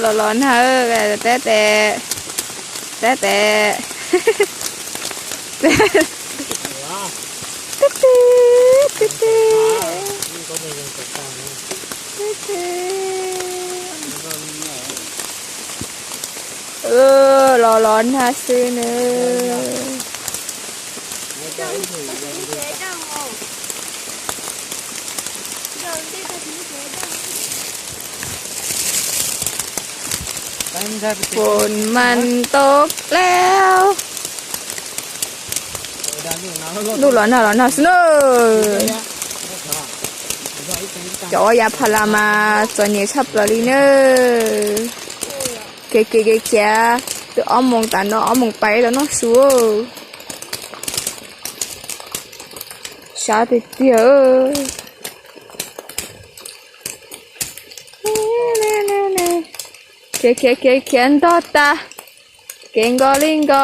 Los los nag, tab tes, tab tes, tab tes, tab tes, tab tes. Los los nag xwb na. Phom mas tau plaub. Ntuj los nag los nag xwb na. Cov ua yav pha las mas txom nyem tshaj plaws li na. Kev kev kev khiav, twb ob moos tas no, ob moos pais los noj su. Sab tiag tiag. Khiav khiav khiav khiav ntog tas, kev nko li nko.